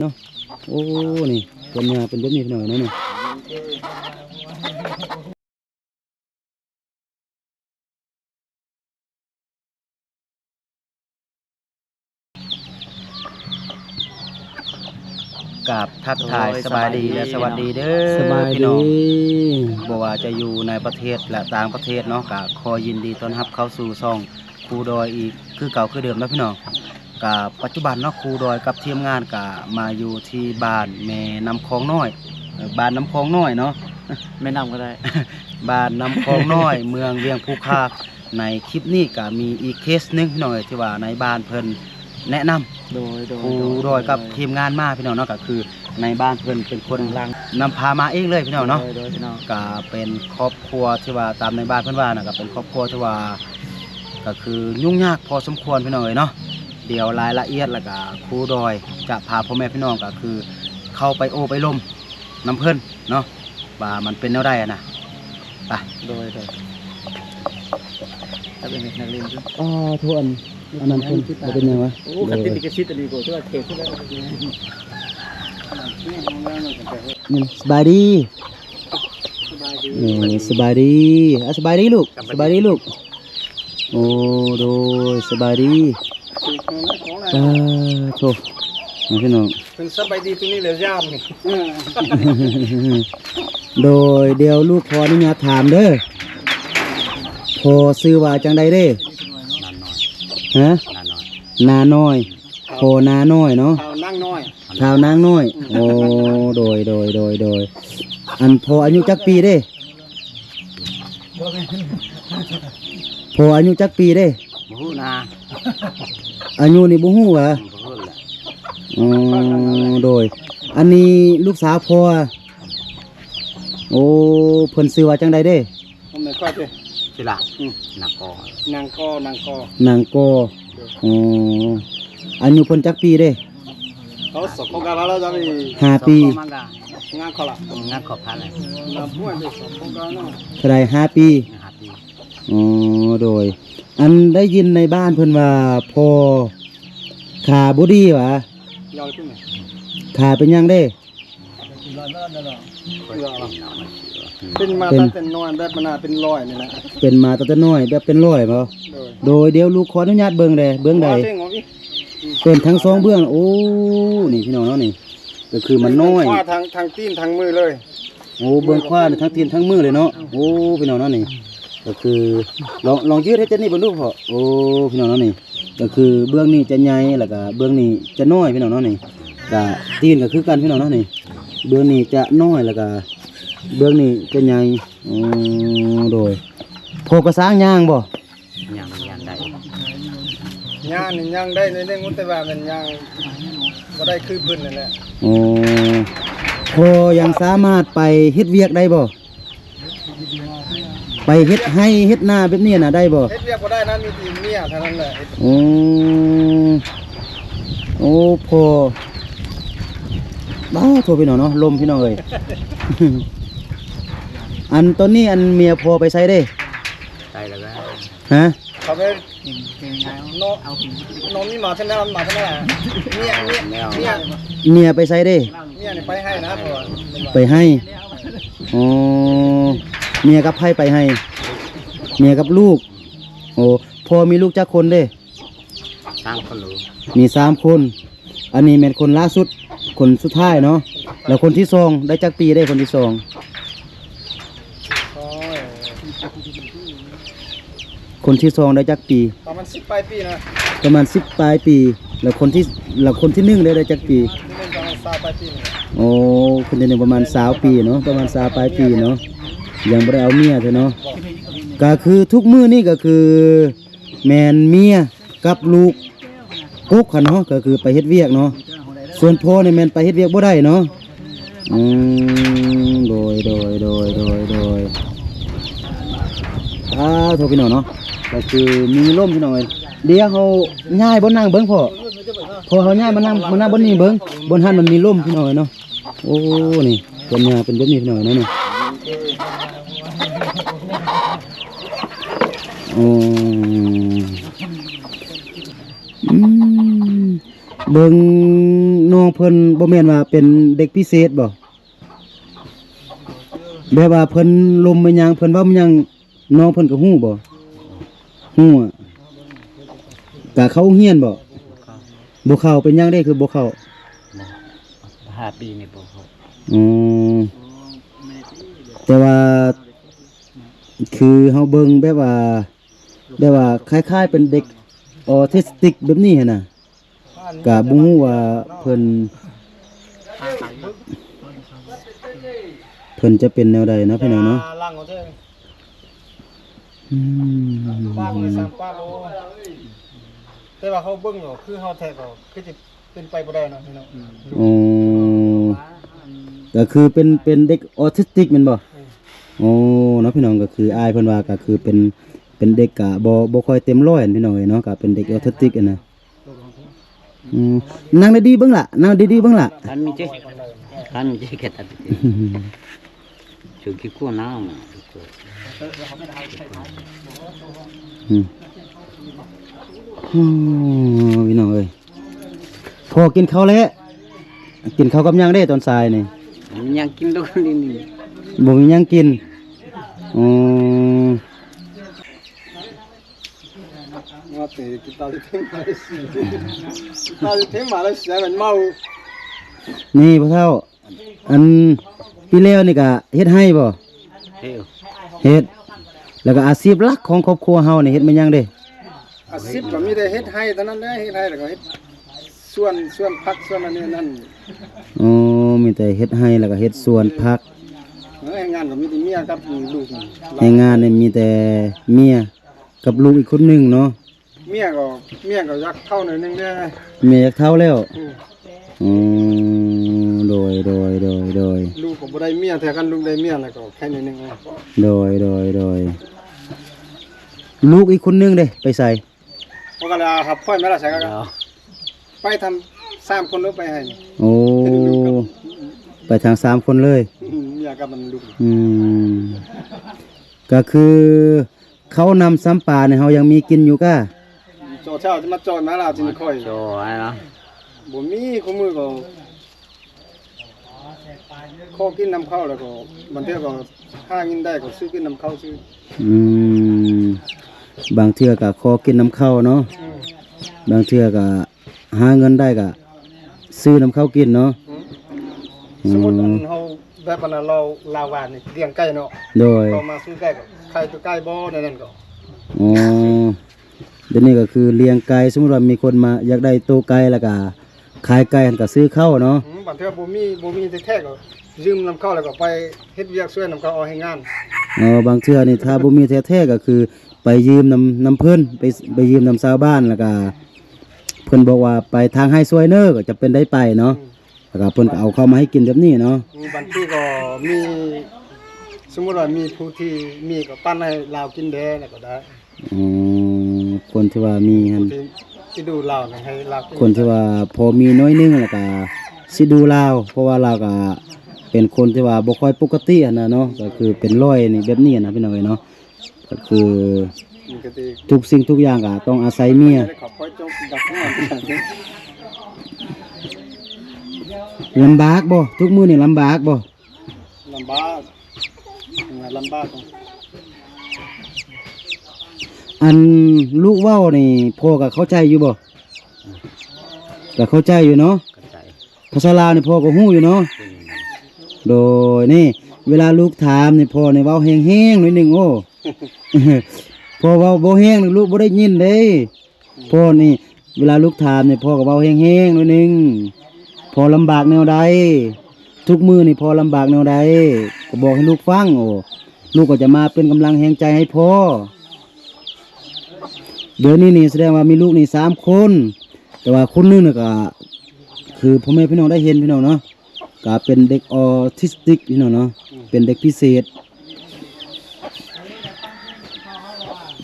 ເນາະ. ໂອ້ ນີ້ ເປັນຫຍ້າເປັນແບບນີ້ ພີ່ນ້ອງເອີຍເນາະ ນີ້. ກາບທັກທາຍ ໂດຍ ສະບາຍດີ ສະບາຍດີ ແລະ ສະຫວັດດີເດີ ສະບາຍດີ ພີ່ນ້ອງ ບໍ່ວ່າຈະຢູ່ໃນປະເທດ ແລະ ຕ່າງປະເທດເນາະ ກະຂໍຍິນດີຕ້ອນຮັບເຂົ້າສູ່ຊ່ອງ ຄູດອຍອີກຄືເກົ່າຄືເດີມເນາະ ພີ່ນ້ອງ. ກະປັດຈຸບັນເນາະ ຄູດອຍກັບທີມງານກະມາຢູ່ທີ່ບ້ານແມ່ນ້ຳຄອງນ້ອຍ ເອີ ບ້ານນ້ຳຄອງນ້ອຍເນາະ ແມ່ນ້ຳກໍໄດ້ ບ້ານນ້ຳຄອງນ້ອຍ ເມືອງວຽງພູຄາ. ໃນຄລິບນີ້ກະມີອີກເຄສໜຶ່ງ ພີ່ນ້ອງເອີຍ ທີ່ວ່າໃນບ້ານເພິ່ນແນະນຳ ໂດຍ ໂດຍ ຄູດອຍກັບ ໂດຍ ທີມງານມາ ພີ່ນ້ອງເນາະ ກະຄືໃນບ້ານເພິ່ນເປັນຄົນນຳພາມາເອງເລີຍ ພີ່ນ້ອງເນາະ. ໂດຍ ໂດຍ ພີ່ນ້ອງ ກະເປັນຄອບຄົວທີ່ວ່າຕາມໃນບ້ານເພິ່ນວ່ານະ ກະເປັນຄອບຄົວທີ່ວ່າ ກະຄືຫຍຸ້ງຍາກພໍສົມຄວນ ພີ່ນ້ອງເອີຍເນາະ. ດຽວລາຍລະອຽດ ແລ້ວກະຄູດອຍຈະພາພໍ່ແມ່ພີ່ນ້ອງ ກະຄືເຂົ້າໄປໂອ້ໄປລົມນຳເພິ່ນເນາະ ວ່າມັນເປັນແນວໃດຫັ້ນນະ. ໄປ ໂດຍ ໂດຍ ຖ້າເປັນນັກເລງ ອໍ ໂທ ອັນ ອັນນັ້ນເພິ່ນບໍ່ເປັນຫຍັງວະ. ໂອ້ ຄັນຕິດລິຂະສິດອັນນີ້ກໍຖືວ່າເຂດພຸ້ນແລ້ວ. ແມ່ນ ສະບາຍດີ ສະບາຍດີ ເອີ ສະບາຍດີ ອ່າ ສະບາຍດີລູກ ສະບາຍດີລູກ. ໂອ້ ໂດຍ ສະບາຍດີ. ອ່າ ໂທ ພີ່ນ້ອງ ເພິ່ນສະບາຍດີຕົງນີ້ແຫຼະ ຍາມນີ້. ໂດຍ ດຽວລູກຂໍອະນຸຍາດຖາມເດີ ພໍ່ຊື່ວ່າຈັ່ງໃດເດ້? ນານ້ອຍ ຮະ? ນານ້ອຍ ນານ້ອຍ ພໍ່ນານ້ອຍເນາະ ທ້າວນາງນ້ອຍ ທ້າວນາງນ້ອຍ. ອືມ ໂອ້ ໂດຍ ໂດຍ ໂດຍ ໂດຍ. ອັນພໍ່ອາຍຸຈັກປີເດ້? ພໍ່ອາຍຸຈັກປີເດ້? ບໍ່ຮູ້ນາ ອາຍຸນີ້ບໍ່ຮູ້ຫວາ? ອືມ ບໍ່ຮູ້ແຫຼະ. ອໍ ໂດຍ ອັນນີ້ລູກສາວພໍ່. ໂອ້ ເພິ່ນຊື່ວ່າຈັ່ງໃດເດ້? ແມ່ຂ້ອຍຕິ ຊິລະ ອືມ ນາງກໍ ນາງກໍ ນາງກໍ ນາງກໍ. ໂດຍ ອໍ ອາຍຸເພິ່ນຈັກປີເດ້? ເຂົາສອງຄົນກັນແລ້ວ ຈະມີ ຫ້າປີ ງານເຂົາລະ ງານເຂົາພັນລະ ນາງຜົວເດ້ ສອງຄົນກັນເນາະ ເທົ່າໃດ ຫ້າປີ ຫ້າປີ. ອໍ ໂດຍ ອັນໄດ້ຍິນໃນບ້ານເພິ່ນວ່າພໍ່ຂາບໍ່ດີຫວາ? ຂາເປັນຫຍັງເດ້? ເປັນມາຕັ້ງແຕ່ນ້ອຍ ແບບມັນເປັນລອຍນີ້ແຫຼະ ເປັນມາຕັ້ງແຕ່ນ້ອຍ ແບບເປັນລອຍບໍ? ໂດຍ ໂດຍ ດຽວລູກຂໍອະນຸຍາດເບິ່ງແດ່ ເບື້ອງໃດ? ເປັນທັງສອງເບື້ອງ. ໂອ້ ນີ້ພີ່ນ້ອງເນາະ ນີ້ ກໍຄືມັນນ້ອຍ ເບື້ອງຂວາ ທັງ ທັງຕີນທັງມືເລີຍ. ໂອ້ ເບື້ອງຂວານີ້ທັງຕີນທັງມືເລີຍເນາະ. ໂອ້ ພີ່ນ້ອງເນາະ ນີ້ ກໍຄື ລອງ ລອງຢືດໃຫ້ເຈນນີ້ເບິ່ງດູພໍ່. ໂອ້ ພີ່ນ້ອງເນາະ ນີ້ ກໍຄືເບື້ອງນີ້ຈະໃຫຍ່ ແລ້ວກໍເບື້ອງນີ້ຈະນ້ອຍ ພີ່ນ້ອງເນາະ ນີ້ ກະຕີນກໍຄືກັນ ພີ່ນ້ອງເນາະ ນີ້ ເບື້ອງນີ້ຈະນ້ອຍ ແລ້ວກໍເບື້ອງນີ້ຈະໃຫຍ່. ໂອ້ ໂດຍ ພໍ່ກໍສ້າງຍ່າງບໍ? ຍ່າງ ຍ່າງໄດ້ ຍ່າງນີ້ຍ່າງໄດ້ໜ້ອຍໜຶ່ງ ແຕ່ວ່າມັນຍ່າງບໍ່ໄດ້ຄືເພິ່ນນັ້ນແຫຼະ. ໂອ້ ພໍ່ຍັງສາມາດໄປເຮັດວຽກໄດ້ບໍ? ໄປເຮັດໄຮ່ເຮັດນາແບບນີ້ນະ ໄດ້ບໍ່? ເຮັດວຽກບໍ່ໄດ້ນະ ມີແຕ່ເມຍເທົ່ານັ້ນແຫຼະ. ໂອ້ ໂອ້ ພໍ່ ບາດ ໂທ້ ພີ່ນ້ອງເນາະ ລົມ ພີ່ນ້ອງເອີຍ. ອັນ ຕອນນີ້ ອັນ ເມຍພໍ່ໄປໃສເດ້? ໄປແລ້ວ. ຮະ? ເຂົາໄປ ເນາະ ເນາະ ມີໝາທາງນັ້ນ ໝາທາງນັ້ນແຫຼະ. ເມຍ ເມຍ ເມຍ ເມຍໄປໃສເດ້? ເມຍນີ້ໄປໄຮ່ນະ ເພາະວ່າ ໄປໄຮ່. ອໍ ເມຍກັບໃຜໄປໄຮ່? ເມຍກັບລູກ. ໂອ້ ພໍ່ມີລູກຈັກຄົນເດ້? ສາມຄົນ. ມີສາມຄົນ. ອັນນີ້ແມ່ນຄົນລ່າສຸດ ຄົນສຸດທ້າຍເນາະ. ແລ້ວຄົນທີສອງໄດ້ຈັກປີເດ້? ຄົນທີສອງ ຄົນທີສອງໄດ້ຈັກປີ? ປະມານສິບປາຍປີນະ. ປະມານສິບປາຍປີ. ແລ້ວຄົນທີ ແລ້ວຄົນທີໜຶ່ງໄດ້ ໄດ້ຈັກປີ? ຄົນທີໜຶ່ງປະມານຊາວປາຍປີນີ້ແຫຼະ. ໂອ້ ຄົນທີໜຶ່ງປະມານຊາວປີເນາະ ປະມານຊາວປາຍປີເນາະ ຍັງບໍ່ໄດ້ເອົາເມຍເທື່ອເນາະ. ກະຄືທຸກມື້ນີ້ກະຄືແມ່ນເມຍ ກັບລູກກົກຫັ້ນເນາະ ກໍຄືໄປເຮັດວຽກເນາະ. ສ່ວນພໍ່ນີ້ແມ່ນໄປເຮັດວຽກບໍ່ໄດ້ເນາະ. ອືມ ໂດຍ ໂດຍ ໂດຍ ໂດຍ ໂດຍ. ອາ ໂທ້ ພີ່ນ້ອງເນາະ ກໍຄືມີລົມ ພີ່ນ້ອງເອີຍ. ດຽວເຮົາຍ້າຍບ່ອນນັ່ງເບິ່ງພໍ່ ພໍ່ເຮົາຍ້າຍມານັ່ງ ມານັ່ງບ່ອນນີ້ເບິ່ງ ບ່ອນຫັ້ນມັນມີລົມ ພີ່ນ້ອງເອີຍເນາະ. ໂອ້ ນີ້ ເປັນຫຍ້າເປັນແບບນີ້ ພີ່ນ້ອງເນາະ ນີ້. ໂອ້ ອືມ ເບິ່ງນ້ອງເພິ່ນ ບໍ່ແມ່ນວ່າເປັນເດັກພິເສດບໍ່? ແບບວ່າເພິ່ນລົມແມ່ນຫຍັງ ເພິ່ນເວົ້າແມ່ນຫຍັງ ນ້ອງເພິ່ນກໍຮູ້ບໍ່? ຮູ້. ກະເຂົ້າໂຮງຮຽນບໍ່? ບໍ່ເຂົ້າ. ເປັນຫຍັງເດ້ຄືບໍ່ເຂົ້າ? ບໍ່ ຫ້າປີນີ້ບໍ່ເຂົ້າ. ອໍ ແຕ່ວ່າຄືເຮົາເບິ່ງແບບວ່າ ແບບວ່າຄ້າຍໆເປັນເດັກອໍທິສຕິກແບບນີ້ຫັ້ນນະ ກະບໍ່ຮູ້ວ່າເພິ່ນ ເພິ່ນຈະເປັນແນວໃດເນາະ ພີ່ນ້ອງເນາະ. ອືມ ແຕ່ວ່າເຮົາເບິ່ງແລ້ວ ຄືເຮົາແທ້ກໍຄືຊິເປັນໄປບໍ່ໄດ້ເນາະ ພີ່ນ້ອງ. ອໍ ກໍຄືເປັນ ເປັນເດັກອໍທິສຕິກແມ່ນບໍ່? ເອີ ອໍ ເນາະ ພີ່ນ້ອງ ກໍຄືອ້າຍເພິ່ນວ່າ ກໍຄືເປັນ ເປັນເດັກກະບໍ່ ບໍ່ຄ່ອຍເຕັມຮ້ອຍຫັ້ນ ພີ່ນ້ອງເອີຍເນາະ ກະເປັນເດັກອໍທິສຕິກຫັ້ນນະ. ອືມ ນັ່ງດີໆເບິ່ງລະ ນັ່ງດີໆເບິ່ງລະ. ອືມ ໂອ້ ພີ່ນ້ອງເອີຍ ພໍກິນເຂົ້າແລ້ວ. ກິນເຂົ້າກັບຫຍັງເດ້ຕອນສາຍນີ້? ບໍ່ມີຫຍັງກິນດອກ ນີ້ ນີ້ ບໍ່ມີຫຍັງກິນ. ອໍ ວ່າແຕ່ກິນເຫຼົ້າຢູ່ເທິງມາເລເຊຍ ກິນເຫຼົ້າຢູ່ເທິງມາເລເຊຍແມ່ນເມົາ. ນີ້ພໍ່ເຖົ້າ ອັນປີແລ້ວນີ້ກະເຮັດໄຮ່ບໍ່? ເຮັດ ເຮັດ. ແລ້ວກະອາຊີບຫຼັກຂອງຄອບຄົວເຮົານີ້ເຮັດແມ່ນຫຍັງເດ້? ອາຊີບກໍມີແຕ່ເຮັດໄຮ່ເທົ່ານັ້ນແຫຼະ ເຮັດໄຮ່ແລ້ວກໍເຮັດສວນ ສວນຜັກ ສວນອັນນີ້ອັນນັ້ນ. ອໍ ມີແຕ່ເຮັດໄຮ່ແລ້ວກໍເຮັດສວນຜັກ. ເອີ ແຮງງານກໍມີແຕ່ເມຍກັບລູກ. ແຮງງານນີ້ມີແຕ່ເມຍກັບລູກອີກຄົນໜຶ່ງເນາະ. ເມຍກໍ ເມຍກໍຢາກເຖົ້າໜ້ອຍໜຶ່ງເດ້. ເມຍຢາກເຖົ້າແລ້ວ. ອືມ ອືມ ໂດຍ ໂດຍ ໂດຍ ໂດຍ. ລູກກໍບໍ່ໄດ້ເມຍ ແຕ່ຄັນລູກໄດ້ເມຍແລ້ວກໍໄຄໜ້ອຍໜຶ່ງ. ໂດຍ ໂດຍ ໂດຍ. ລູກອີກຄົນໜຶ່ງເດ້ ໄປໃສ? ພວກກໍລະຮັບຂ້ອຍມາລະໃສກໍ ໄປທຳສາມຄົນເລີຍໄປໃຫ້. ໂອ້ ໄປທາງສາມຄົນເລີຍ. ເມຍກັບມັນລູກ. ອືມ ກໍຄືເຂົ້ານ້ຳຊຳປານີ້ເຮົາຍັງມີກິນຢູ່ກະ? ເຈົ້າ ເຈົ້າຈະມາຈ່ອຍມາລາວຈິງຄ່ອຍ ຈ່ອຍນະ. ບໍ່ມີ ຄູ່ມື້ກໍຂໍກິນນຳເຂົາ ແລ້ວກໍບາງເທື່ອກໍຫາເງິນໄດ້ກໍຊື້ກິນນຳເຂົາຊື້. ອືມ ບາງເທື່ອກໍຂໍກິນນຳເຂົາເນາະ. ອືມ ບາງເທື່ອກໍຫາເງິນໄດ້ກໍຊື້ນຳເຂົາກິນເນາະ. ອືມ ອືມ ສົມມຸດອັນເຮົາແບບອັນນັ້ນ ລາວ ລາວວ່ານີ້ລ້ຽງໄກ່ເນາະ. ໂດຍ ເຂົາມາຊື້ໄກ່ກໍຂາຍຕົວໄກ່ບໍ່ ແນວນັ້ນກໍ. ອໍ ດຽວນີ້ກໍຄືລ້ຽງໄກ່ ສົມມຸດວ່າມີຄົນມາຢາກໄດ້ໂຕໄກ່ ແລ້ວກໍຂາຍໄກ່ຫັ້ນກໍຊື້ເຂົ້າເນາະ. ອືມ ບາງເທື່ອບໍ່ມີ ບໍ່ມີແທ້ໆກໍຢືມນຳເຂົາ ແລ້ວກໍໄປເຮັດວຽກຊ່ວຍນຳເຂົາເອົາແຮງງານ. ອໍ ບາງເທື່ອນີ້ຖ້າບໍ່ມີແທ້ໆກໍຄືໄປຢືມນຳ ນຳເພິ່ນ ໄປ ໄປຢືມນຳຊາວບ້ານ ແລ້ວກໍເພິ່ນບອກວ່າໄປທາງໄຮ່ຊ່ວຍເນີ ກໍຈະເປັນໄດ້ໄປເນາະ. ອືມ ແລ້ວກໍເພິ່ນກໍເອົາເຂົ້າມາໃຫ້ກິນແບບນີ້ເນາະ. ອືມ ບາງທີກໍມີ ສົມມຸດວ່າມີຜູ້ທີ່ມີກໍປັນໃຫ້ລາວກິນແດ່ ແລ້ວກໍໄດ້. ອໍ ຄົນທີ່ວ່າມີຫັ້ນ ຜູ້ທີ່ ທີ່ດູລາວໃຫ້ລາວກິນ ຄົນທີ່ວ່າພໍມີໜ້ອຍໜຶ່ງ ແລ້ວກໍຊິດູລາວ ເພາະວ່າລາວກໍເປັນຄົນທີ່ວ່າບໍ່ຄ່ອຍປົກກະຕິຫັ້ນນະເນາະ. ກໍຄືເປັນລອຍນີ້ ແບບນີ້ນະ ພີ່ນ້ອງເອີຍເນາະ. ກໍຄືທຸກສິ່ງທຸກຢ່າງກໍຕ້ອງອາໄສເມຍ. ລຳບາກບໍ່? ທຸກມື້ນີ້ລຳບາກບໍ່? ລຳບາກ ລຳບາກ. ອັນລູກເວົ້ານີ້ ພໍ່ກໍເຂົ້າໃຈຢູ່ບໍ່? ກໍເຂົ້າໃຈຢູ່ເນາະ. ເຂົ້າໃຈ. ພາສາລາວນີ້ພໍ່ກໍຮູ້ຢູ່ເນາະ. ອືມ ໂດຍ ນີ້ ເວລາລູກຖາມນີ້ ພໍ່ນີ້ເວົ້າແຮງໆໜ້ອຍໜຶ່ງ. ໂອ້ ພໍ່ເວົ້າບໍ່ແຮງ ລູກບໍ່ໄດ້ຍິນເດ້. ພໍ່ນີ້ ເວລາລູກຖາມນີ້ ພໍ່ກໍເວົ້າແຮງໆໜ້ອຍໜຶ່ງ. ພໍ່ລຳບາກແນວໃດ? ທຸກມື້ນີ້ພໍ່ລຳບາກແນວໃດ? ກໍບອກໃຫ້ລູກຟັງ. ໂອ້ ລູກກໍຈະມາເປັນກຳລັງແຮງໃຈໃຫ້ພໍ່. ດຽວນີ້ນີ້ສະແດງວ່າມີລູກນີ້ສາມຄົນ ແຕ່ວ່າຄົນໜຶ່ງນີ້ກໍຄືພໍ່ແມ່ພີ່ນ້ອງໄດ້ເຫັນ ພີ່ນ້ອງເນາະ. ກະເປັນເດັກອໍທິສຕິກ ພີ່ນ້ອງເນາະ. ອືມ ເປັນເດັກພິເສດ.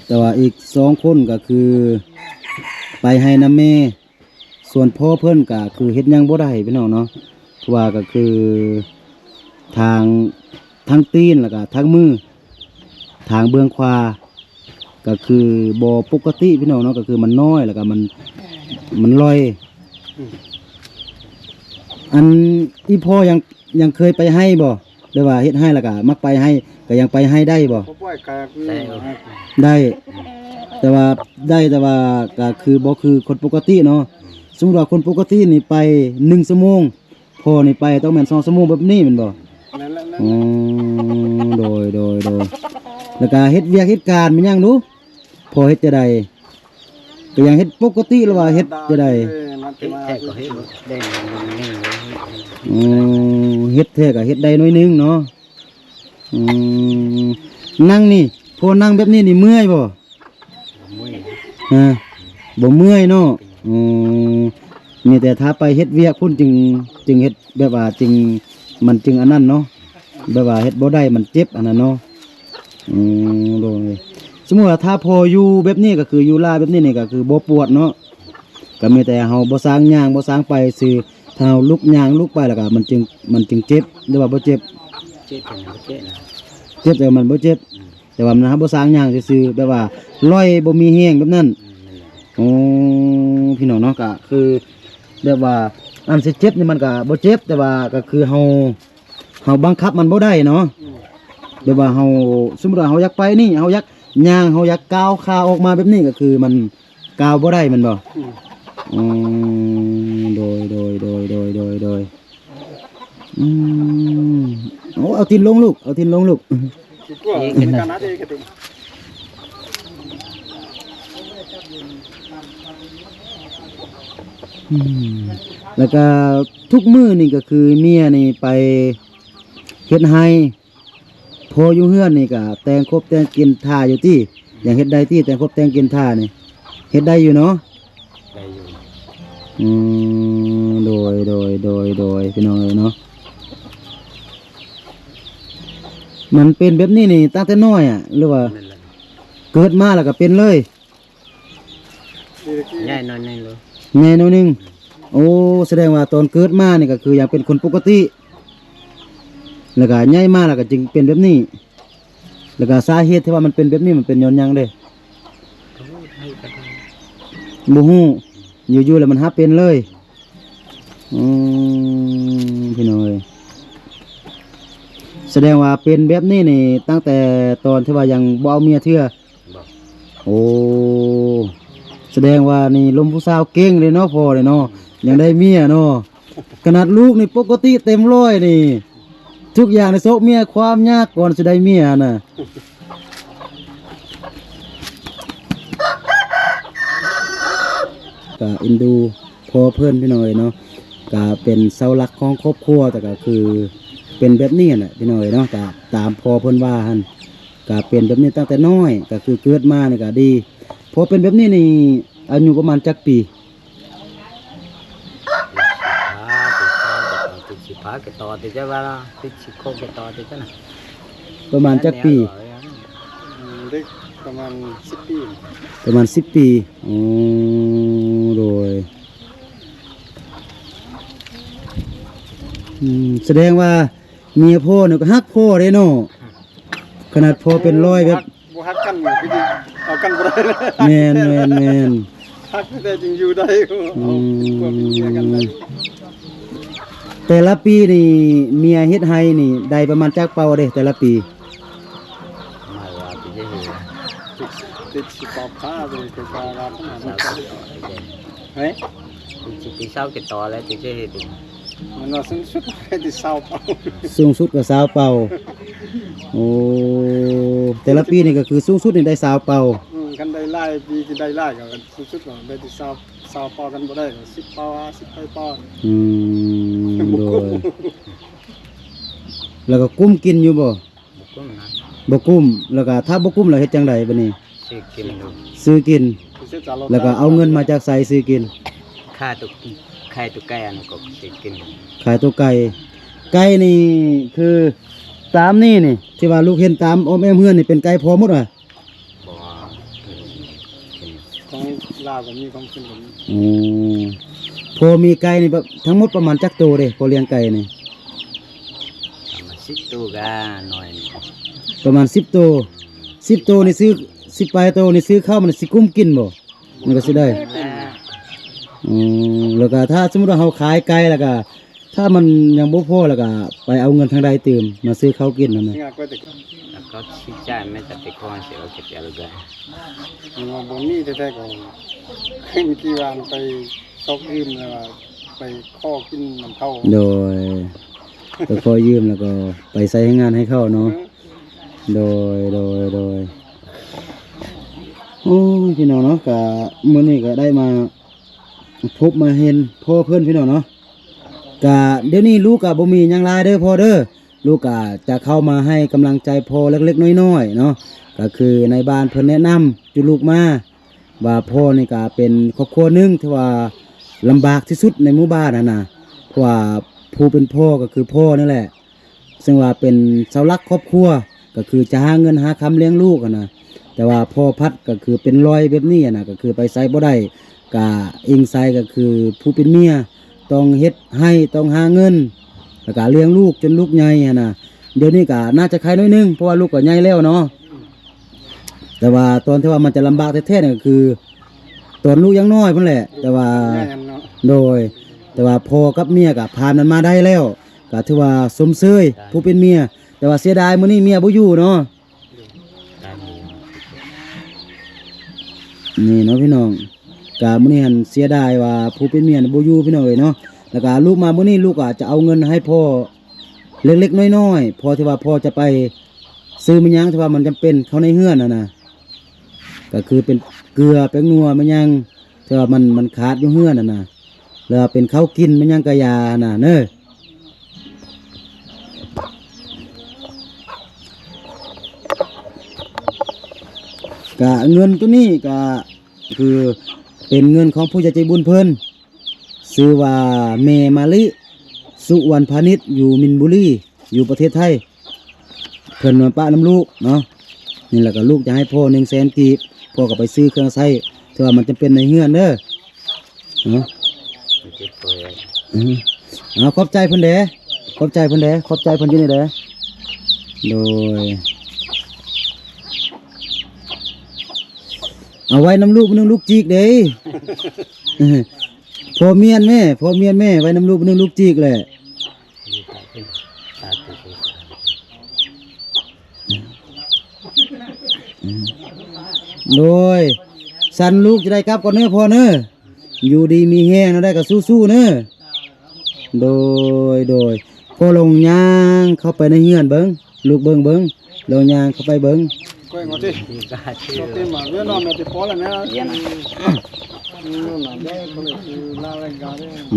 ແຕ່ວ່າອີກສອງຄົນກໍຄືໄປໄຮ່ນຳແມ່. ສ່ວນພໍ່ເພິ່ນກໍຄືເຮັດຫຍັງບໍ່ໄດ້ ພີ່ນ້ອງເນາະ. ເພາະວ່າກໍຄືທາງ ທັງຕີນ ແລ້ວກໍທັງມື ທາງເບື້ອງຂວາ ກໍຄືບໍ່ປົກກະຕິ ພີ່ນ້ອງເນາະ. ກໍຄືມັນນ້ອຍ ແລ້ວກໍມັນ ມັນລອຍ. ອັນອີ່ພໍ່ຍັງ ຍັງເຄີຍໄປໄຮ່ບໍ່? ຫຼືວ່າເຮັດໄຮ່ແລ້ວກະມັກໄປໄຮ່ ກະຍັງໄປໄຮ່ໄດ້ບໍ່? ບໍ່ໄປກະ ໄດ້ ໄດ້ ແຕ່ວ່າໄດ້ ແຕ່ວ່າກະຄືບໍ່ຄືຄົນປົກກະຕິເນາະ. ສົມມຸດວ່າຄົນປົກກະຕິນີ້ໄປໜຶ່ງຊົ່ວໂມງ ພໍ່ນີ້ໄປຕ້ອງແມ່ນສອງຊົ່ວໂມງແບບນີ້ແມ່ນບໍ່? ແມ່ນແຫຼະ ອໍ ໂດຍ ໂດຍ ໂດຍ ແລ້ວກະເຮັດວຽກເຮັດການແມ່ນຫຍັງດູ? ພໍ່ເຮັດຈັ່ງໃດ? ກະຍັງເຮັດປົກກະຕິ ຫຼືວ່າເຮັດຈັ່ງໃດ? ເຮັດແທ້ກໍເຮັດໄດ້ໜ້ອຍໜຶ່ງ. ອໍ ເຮັດແທ້ກໍເຮັດໄດ້ໜ້ອຍໜຶ່ງເນາະ. ອືມ ນັ່ງນີ້ ພໍ່ນັ່ງແບບນີ້ນີ້ເມື່ອຍບໍ່? ບໍ່ເມື່ອຍ ຮະ ບໍ່ເມື່ອຍເນາະ. ອໍ ມີແຕ່ຖ້າໄປເຮັດວຽກພຸ້ນຈຶ່ງ ຈຶ່ງເຮັດ ແບບວ່າຈຶ່ງ ມັນຈຶ່ງອັນນັ້ນເນາະ ແບບວ່າເຮັດບໍ່ໄດ້ມັນເຈັບອັນນັ້ນເນາະ. ອືມ ໂດຍ ສົມມຸດວ່າຖ້າພໍ່ຢູ່ແບບນີ້ ກໍຄືຢູ່ລ້າແບບນີ້ນີ້ ກໍຄືບໍ່ປວດເນາະ. ກໍມີແຕ່ເຮົາບໍ່ສ້າງຍ່າງ ບໍ່ສ້າງໄປຊື່ ຖ້າເຮົາລຸກຍ່າງລຸກໄປແລ້ວກໍມັນຈຶ່ງ ມັນຈຶ່ງເຈັບ ຫຼືວ່າບໍ່ເຈັບ? ເຈັບແຕ່ມັນບໍ່ເຈັບນະ ເຈັບແຕ່ມັນບໍ່ເຈັບ. ອືມ ແຕ່ວ່າມັນ ເຮົາບໍ່ສ້າງຍ່າງຊື່ໆ ແບບວ່າລອຍບໍ່ມີແຮງແບບນັ້ນ. ອືມ ແມ່ນແຫຼະ. ໂອ້ ພີ່ນ້ອງເນາະ ກະຄືແບບວ່າອັນຊິເຈັບນີ້ມັນກະບໍ່ເຈັບ ແຕ່ວ່າກະຄືເຮົາ ເຮົາບັງຄັບມັນບໍ່ໄດ້ເນາະ. ອືມ ແບບວ່າເຮົາ ສົມມຸດວ່າເຮົາຢາກໄປນີ້ ເຮົາຢາກຍ່າງ ເຮົາຢາກກ້າວຂາອອກມາແບບນີ້ ກະຄືມັນກ້າວບໍ່ໄດ້ແມ່ນບໍ່? ອືມ ອືມ ໂດຍ ໂດຍ ໂດຍ ໂດຍ ໂດຍ ໂດຍ. ອືມ ໂອ້ ເອົາຕີນລົງລູກ ເອົາຕີນລົງລູກ. ອືມ ແລ້ວກະທຸກມື້ນີ້ກໍຄືເມຍນີ້ໄປເຮັດໄຮ່ ພໍ່ຢູ່ເຮືອນນີ້ກະແຕ່ງຄົບແຕ່ງກິນຖ້າຢູ່ຕິ? ຍັງເຮັດໄດ້ຕິ ແຕ່ງຄົບແຕ່ງກິນຖ້ານີ້ ເຮັດໄດ້ຢູ່ເນາະ? ໄດ້ຢູ່. ອືມ ໂດຍ ໂດຍ ໂດຍ ໂດຍ ພີ່ນ້ອງເອີຍເນາະ. ມັນເປັນແບບນີ້ນີ້ຕັ້ງແຕ່ນ້ອຍອະ ຫຼືວ່າ ແມ່ນແຫຼະ ເກີດມາແລ້ວກໍເປັນເລີຍ? ໃຫຍ່ໜ້ອຍໜຶ່ງໂລດ. ໃຫຍ່ໜ້ອຍໜຶ່ງ. ໂອ້ ສະແດງວ່າຕອນເກີດມານີ້ກໍຄືຍັງເປັນຄົນປົກກະຕິ ແລ້ວກໍໃຫຍ່ມາແລ້ວກໍຈຶ່ງເປັນແບບນີ້. ແລ້ວກໍສາເຫດທີ່ວ່າມັນເປັນແບບນີ້ ມັນເປັນຍ້ອນຫຍັງເດ້? ບໍ່ຮູ້. ຢູ່ໆແລ້ວມັນຫາເປັນເລີຍ. ອືມ ພີ່ນ້ອງເອີຍ ສະແດງວ່າເປັນແບບນີ້ນີ້ຕັ້ງແຕ່ຕອນທີ່ວ່າຍັງບໍ່ເອົາເມຍເທື່ອ? ບໍ່. ໂອ້ ສະແດງວ່ານີ້ລົມຜູ້ສາວເກັ່ງເດ້ເນາະ ພໍ່ເດ້ເນາະ. ອືມ ຍັງໄດ້ເມຍເນາະ. ຂະໜາດລູກນີ້ປົກກະຕິເຕັມຮ້ອຍນີ້ ທຸກຢ່າງໃນໂຊກເມຍ ຄວາມຍາກກ່ອນຊິໄດ້ເມຍຫັ້ນນະ. ກະເອັນດູພໍ່ເພິ່ນ ພີ່ນ້ອງເອີຍເນາະ ກະເປັນເສົາຫຼັກຂອງຄອບຄົວ ແຕ່ກະຄືເປັນແບບນີ້ຫັ້ນແຫຼະ ພີ່ນ້ອງເອີຍເນາະ. ກະຕາມພໍ່ເພິ່ນວ່າຫັ້ນ ກະເປັນແບບນີ້ຕັ້ງແຕ່ນ້ອຍ ກະຄືເກີດມານີ້ກະດີ. ພໍເປັນແບບນີ້ນີ້ ອາຍຸປະມານຈັກປີ? ຕິດສິບຫ້າ ຕິດສິບຫ້າ ກະຕໍ່ຕິດຈັກວ່າ ຕິດສິບຫົກ ກະຕໍ່ຕິດຈັກນະ. ປະມານຈັກປີ? ອືມ ເດັກປະມານສິບປີ. ປະມານສິບປີ. ໂອ້ ໂດຍ. ອືມ ສະແດງວ່າເມຍພໍ່ນີ້ກໍຮັກພໍ່ເດ້ເນາະ. ຂະໜາດພໍ່ເປັນຮ້ອຍແບບ ບໍ່ຮັກກັນກໍຄືເອົາກັນບໍ່ໄດ້. ແມ່ນໆໆ. ຮັກແທ້ຈຶ່ງຢູ່ໄດ້. ອືມ ເອົາເປັນຜົວເປັນເມຍກັນໄດ້. ແຕ່ລະປີນີ້ເມຍເຮັດໄຮ່ນີ້ໄດ້ປະມານຈັກເປົາເດ້ ແຕ່ລະປີ? ມາວ່າປີເຈເຮ ຕິດ ຕິດສິບປາຍ ເປັນກາລາຂະໜາດນັ້ນ. ເຮີ້ຍ ສິບປີຊາວກະຕໍ່ແລ້ວຕິເຈເຮ. ມັນວ່າສູງສຸດໄດ້ແຕ່ຊາວເປົາ. ສູງສຸດກໍຊາວເປົາ. ໂອ້ ແຕ່ລະປີນີ້ກໍຄືສູງສຸດນີ້ໄດ້ຊາວເປົາ. ອືມ ຄັນໄດ້ຫຼາຍປີ ຊິໄດ້ຫຼາຍກໍສູງສຸດກໍໄດ້ແຕ່ຊາວ ຊາວເປົາ ຄັນບໍ່ໄດ້ກໍສິບເປົາ ສິບປາຍເປົາ. ອືມ ໂດຍ. ແລ້ວກໍກຸ້ມກິນຢູ່ບໍ່? ບໍ່ກຸ້ມນະ. ບໍ່ກຸ້ມ. ແລ້ວກໍຖ້າບໍ່ກຸ້ມແລ້ວເຮັດຈັ່ງໃດບາດນີ້? ຊື້ກິນ. ຊື້ກິນ. ແລ້ວກໍເອົາເງິນມາຈາກໃສຊື້ກິນ? ຂາຍໂຕ ຂາຍໂຕໄກ່ ອັນນັ້ນກໍຊື້ກິນ. ຂາຍໂຕໄກ່. ໄກ່ນີ້ຄືຕາມນີ້ນີ້ ທີ່ວ່າລູກເຫັນຕາມອ້ອມແອ້ມເຮືອນນີ້ ເປັນໄກ່ພໍ່ໝົດຫວາ? ບໍ່ ຂອງລາວກໍມີ ຂອງເພິ່ນກໍມີ. ອໍ ພໍ່ມີໄກ່ນີ້ແບບທັງໝົດປະມານຈັກໂຕເດ້ ພໍ່ລ້ຽງໄກ່ນີ້? ປະມານສິບໂຕກະໜ້ອຍ. ປະມານສິບໂຕ. ສິບໂຕນີ້ຊື້ ສິບປາຍໂຕນີ້ຊື້ເຂົ້າມັນຊິກຸ້ມກິນບໍ່? ມັນກໍຊິໄດ້. ແມ່ນແຫຼະ. ອືມ ແລ້ວກໍຖ້າສົມມຸດວ່າເຮົາຂາຍໄກ່ ແລ້ວກໍຖ້າມັນຍັງບໍ່ພໍ ແລ້ວກໍໄປເອົາເງິນທາງໃດຕື່ມມາຊື້ເຂົ້າກິນຫັ້ນນະ? ແລ້ວກໍຊິຈ່າຍແມ່ນແຕ່ໄປຂໍເສຍເອົາເກັບເອົາເລີຍ. ເອີ ບໍ່ມີແທ້ໆ ກໍຄືມີທີ່ວ່າໄປຊອກຢືມ ແລ້ວວ່າໄປຂໍກິນນຳເຂົາ. ໂດຍ ໄປຂໍຢືມ ແລ້ວກໍໄປໃຊ້ແຮງງານໃຫ້ເຂົາເນາະ. ເອີ ໂດຍ ໂດຍ ໂດຍ. ໂອ້ຍ ພີ່ນ້ອງເນາະ ກະມື້ນີ້ກະໄດ້ມາພົບມາເຫັນພໍ່ເພິ່ນ ພີ່ນ້ອງເນາະ. ກະດຽວນີ້ລູກກະບໍ່ມີຫຍັງຫຼາຍເດີພໍ່ເດີ ລູກກະຈະເຂົ້າມາໃຫ້ກຳລັງໃຈພໍ່ເລັກໆນ້ອຍໆເນາະ. ກະຄືໃນບ້ານເພິ່ນແນະນຳຈຸລູກມາວ່າ ພໍ່ນີ້ກະເປັນຄອບຄົວໜຶ່ງທີ່ວ່າລຳບາກທີ່ສຸດໃນໝູ່ບ້ານຫັ້ນນະ ເພາະວ່າຜູ້ເປັນພໍ່ກະຄືພໍ່ນີ້ແຫຼະ ເຊິ່ງວ່າເປັນເສົາຫຼັກຄອບຄົວ ກໍຄືຈະຫາເງິນຫາຄຳລ້ຽງລູກຫັ້ນນະ. ແຕ່ວ່າພໍ່ພັດກໍຄືເປັນລອຍແບບນີ້ຫັ້ນນະ ກໍຄືໄປໃສບໍ່ໄດ້ ກະອີງໃສ່ກໍຄືຜູ້ເປັນເມຍຕ້ອງເຮັດໄຮ່ ຕ້ອງຫາເງິນ ແລ້ວກະລ້ຽງລູກຈົນລູກໃຫຍ່ຫັ້ນນະ. ດຽວນີ້ກະໜ້າຈະໄຄໜ້ອຍໜຶ່ງ ເພາະວ່າລູກກໍໃຫຍ່ແລ້ວເນາະ. ແຕ່ວ່າຕອນທີ່ວ່າມັນຈະລຳບາກແທ້ໆນີ້ກໍຄືຕອນລູກຍັງນ້ອຍພຸ້ນແຫຼະ ແຕ່ວ່າ ແມ່ນເນາະ ໂດຍ ແຕ່ວ່າພໍ່ກັບເມຍກໍຜ່ານມັນມາໄດ້ແລ້ວ ກໍຖືວ່າຊົມເຊີຍຜູ້ເປັນເມຍ. ແຕ່ວ່າເສຍດາຍມື້ນີ້ເມຍບໍ່ຢູ່ເນາະ. ນີ້ເນາະພີ່ນ້ອງ ກະມື້ນີ້ຫັ້ນເສຍດາຍວ່າຜູ້ເປັນເມຍບໍ່ຢູ່ ພີ່ນ້ອງເອີຍເນາະ. ແລ້ວກະລູກມາມື້ນີ້ ລູກອາດຈະເອົາເງິນໃຫ້ພໍ່ເລັກໆນ້ອຍໆ ພໍທີ່ວ່າພໍ່ຈະໄປຊື້ແມ່ນຫຍັງທີ່ວ່າມັນຈຳເປັນເຂົ້າໃນເຮືອນຫັ້ນນະ ກໍຄືເປັນເກືອແປ້ງນົວແມ່ນຫຍັງ ແຕ່ວ່າມັນ ມັນຂາດຢູ່ເຮືອນຫັ້ນນະ ແລ້ວເປັນເຂົ້າກິນແມ່ນຫຍັງກະຢ່ານະເນີ. ກະເງິນໂຕນີ້ກະຄືເປັນເງິນຂອງຜູ້ໃຫຍ່ໃຈບຸນເພິ່ນ ຊື່ວ່າແມ່ມາລິ ສຸວັນພານິດ ຢູ່ມິນບູລີ ຢູ່ປະເທດໄທ. ເພິ່ນມາປະນຳລູກເນາະ. ນີ້ແຫຼະກໍລູກຈະໃຫ້ພໍ່ໜຶ່ງແສນກີບ ພໍ່ກໍໄປຊື້ເຄື່ອງໃຊ້ທີ່ວ່າມັນຈຳເປັນໃນເຮືອນເດີເນາະ. ອືມ ເອົາຂອບໃຈເພິ່ນແດ່ ຂອບໃຈເພິ່ນແດ່ ຂອບໃຈເພິ່ນຢູ່ນີ້ແດ່. ໂດຍ ເອົາໄວ້ນຳລູກ ໜຶ່ງລູກຈິກເດ້. ພໍ່ມຽນແມ່ ພໍ່ມຽນແມ່ ໄວ້ນຳລູກ ໜຶ່ງລູກຈິກແຫຼະ. ໂດຍ ຊັ້ນລູກຈະໄດ້ກັບກ່ອນເນີພໍ່ເນີ ຢູ່ດີມີແຮງ ແນວໃດກໍສູ້ໆເນີ. ໂດຍ ໂດຍ ພໍ່ລອງຍ່າງເຂົ້າໄປໃນເຮືອນເບິ່ງ ລູກເບິ່ງ ເບິ່ງ ລອງຍ່າງເຂົ້າໄປເບິ່ງ.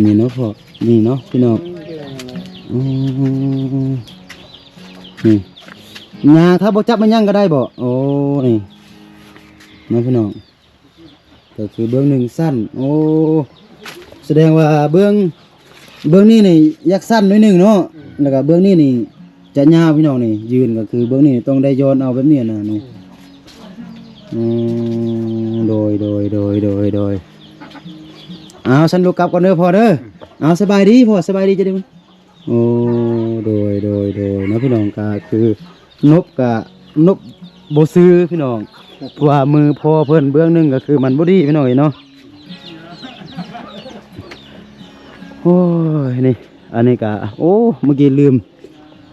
ນີ້ເນາະພໍ່ ນີ້ເນາະພີ່ນ້ອງ. ອືມ ນີ້ ຍ່າງຖ້າບໍ່ຈັບມັນຫຍັງກໍໄດ້ບໍ່? ໂອ້ ນີ້ເນາະພີ່ນ້ອງ ກໍຄືເບື້ອງໜຶ່ງສັ້ນ. ໂອ້ ສະແດງວ່າເບື້ອງ ເບື້ອງນີ້ນີ້ຢາກສັ້ນໜ້ອຍໜຶ່ງເນາະ ແລ້ວກໍເບື້ອງນີ້ນີ້ຈະຍາວພີ່ນ້ອງ. ນີ້ຢືນກໍຄືເບື້ອງນີ້ຕ້ອງໄດ້ຍ້ອນເອົາແບບນີ້ນະ ນີ້. ອືມ ໂດຍ ໂດຍ ໂດຍ ໂດຍ ໂດຍ. ເອົາ ຊັ້ນລູກກັບກ່ອນເດີພໍ່ເດີ. ເອົາ ສະບາຍດີພໍ່ ສະບາຍດີ ຈະໄດ້ ໂອ້ ໂດຍ ໂດຍ ໂດຍ ເນາະພີ່ນ້ອງ. ກໍຄືນົບ ກະນົບບໍ່ຊື່ພີ່ນ້ອງ ເພາະວ່າມືພໍ່ເພິ່ນເບື້ອງໜຶ່ງກໍຄືມັນບໍ່ດີພີ່ນ້ອງເອີຍເນາະ. ໂອ້ຍ ນີ້ ອັນນີ້ກະ ໂອ້ ເມື່ອກີ້ລືມ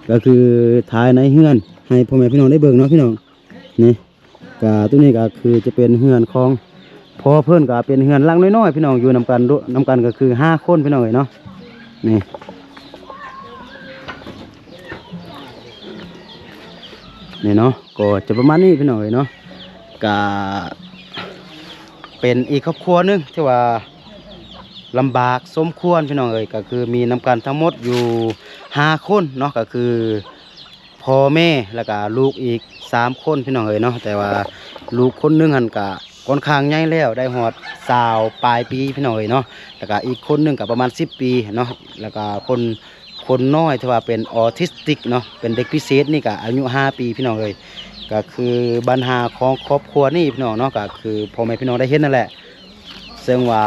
ກໍຄືຖ່າຍໃນເຮືອນໃຫ້ພໍ່ແມ່ພີ່ນ້ອງໄດ້ເບິ່ງເນາະພີ່ນ້ອງ. ນີ້ ກະຕົວນີ້ກະຄືຈະເປັນເຮືອນຂອງພໍ່ເພິ່ນ ກະເປັນເຮືອນຫຼັງນ້ອຍໆ ພີ່ນ້ອງ ຢູ່ນຳກັນ ນຳກັນກໍຄືຫ້າຄົນພີ່ນ້ອງເອີຍເນາະ. ນີ້ ນີ້ເນາະ ກໍຈະປະມານນີ້ພີ່ນ້ອງເອີຍເນາະ. ກະເປັນອີກຄອບຄົວໜຶ່ງທີ່ວ່າລຳບາກສົມຄວນພີ່ນ້ອງເອີຍ ກໍຄືມີນຳກັນທັງໝົດຢູ່ຫ້າຄົນເນາະ ກໍຄື ພໍ່ແມ່ ແລ້ວກະລູກອີກສາມຄົນພີ່ນ້ອງເອີຍເນາະ. ແຕ່ວ່າລູກຄົນໜຶ່ງຫັ້ນກະຂ້ອນຂ້າງໃຫຍ່ແລ້ວ ໄດ້ຮອດຊາວປາຍປີພີ່ນ້ອງເອີຍເນາະ ແລ້ວກະອີກຄົນໜຶ່ງກະປະມານສິບປີເນາະ. ແລ້ວກະຄົນ ຄົນນ້ອຍທີ່ວ່າເປັນອໍທິສຕິກເນາະ ເປັນເດັກພິເສດນີ້ກະອາຍຸຫ້າປີພີ່ນ້ອງເອີຍ. ກະຄືບັນຫາຂອງຄອບຄົວນີ້ພີ່ນ້ອງເນາະ ກະຄືພໍ່ແມ່ພີ່ນ້ອງໄດ້ເຫັນນັ້ນແຫຼະ. ເຊິ່ງວ່າ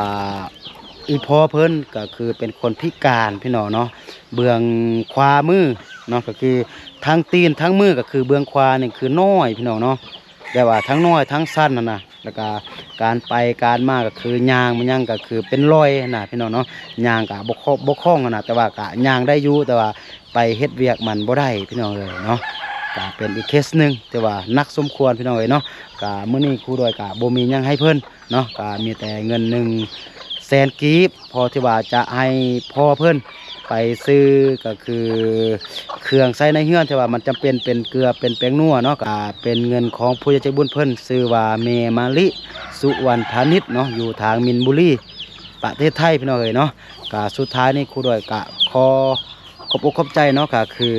ອີ່ພໍ່ເພິ່ນກໍຄືເປັນຄົນພິການພີ່ນ້ອງເນາະ ເບື້ອງຂວາມືເນາະ ກໍຄືທັງຕີນທັງມືກໍຄືເບື້ອງຂວານີ້ຄືນ້ອຍພີ່ນ້ອງເນາະ ແບບວ່າທັງນ້ອຍທັງສັ້ນຫັ້ນນະ. ກະການໄປການມາກໍຄືຍ່າງມັນຍັງກໍຄືເປັນລອຍນະພີ່ນ້ອງເນາະ ຍ່າງກໍບໍ່ຄອບບໍ່ຄ່ອງນະ ແຕ່ວ່າກໍຍ່າງໄດ້ຢູ່ ແຕ່ວ່າໄປເຮັດວຽກມັນບໍ່ໄດ້ພີ່ນ້ອງເອີຍເນາະ ກໍເປັນອີກເຄສໜຶ່ງທີ່ວ່າໜັກສົມຄວນພີ່ນ້ອງເອີຍເນາະ ກໍມື້ນີ້ຄູດອຍກໍບໍ່ມີຫຍັງໃຫ້ເພິ່ນເນາະ ກໍມີແຕ່ເງິນໜຶ່ງແສນກີບ ພໍທີ່ວ່າຈະໃຫ້ພໍ່ເພິ່ນໄປຊື້ ກໍຄືເຄື່ອງໃຊ້ໃນເຮືອນທີ່ວ່າມັນຈຳເປັນ ເປັນເກືອ ເປັນແປ້ງນົວເນາະ ກໍເປັນເງິນຂອງຜູ້ໃຫຍ່ໃຈບຸນເພິ່ນ ຊື່ວ່າແມ່ມະລິ ສຸວັນພານິດເນາະ ຢູ່ທາງມິນບຸລີ ປະເທດໄທພີ່ນ້ອງເອີຍເນາະ ກໍສຸດທ້າຍນີ້ຄູດອຍກໍຂໍຂອບອົກຂອບໃຈເນາະ ກໍຄື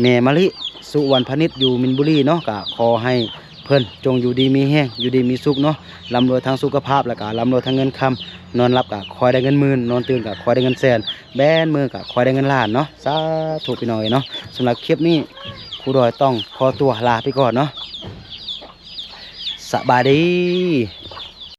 ແມ່ມະລິ ສຸວັນພານິດ ຢູ່ມິນບຸລີເນາະ ກໍຂໍໃຫ້ ເພິ່ນຈົ່ງຢູ່ດີມີແຮງ ຢູ່ດີມີສຸກເນາະ ລ່ຳລວຍທາງສຸຂະພາບ ແລ້ວກະລ່ຳລວຍທາງເງິນຄຳ ນອນຫຼັບກະຄອຍໄດ້ເງິນໝື່ນ ນອນຕື່ນກະຄອຍໄດ້ເງິນແສນ ແບນມືກະຄອຍໄດ້ເງິນລ້ານເນາະ ສາທຸພີ່ນ້ອງເອີຍເນາະ ສຳລັບຄລິບນີ້ ຄູດອຍຕ້ອງຂໍຕົວລາໄປກ່ອນເນາະ ສະບາຍດີ.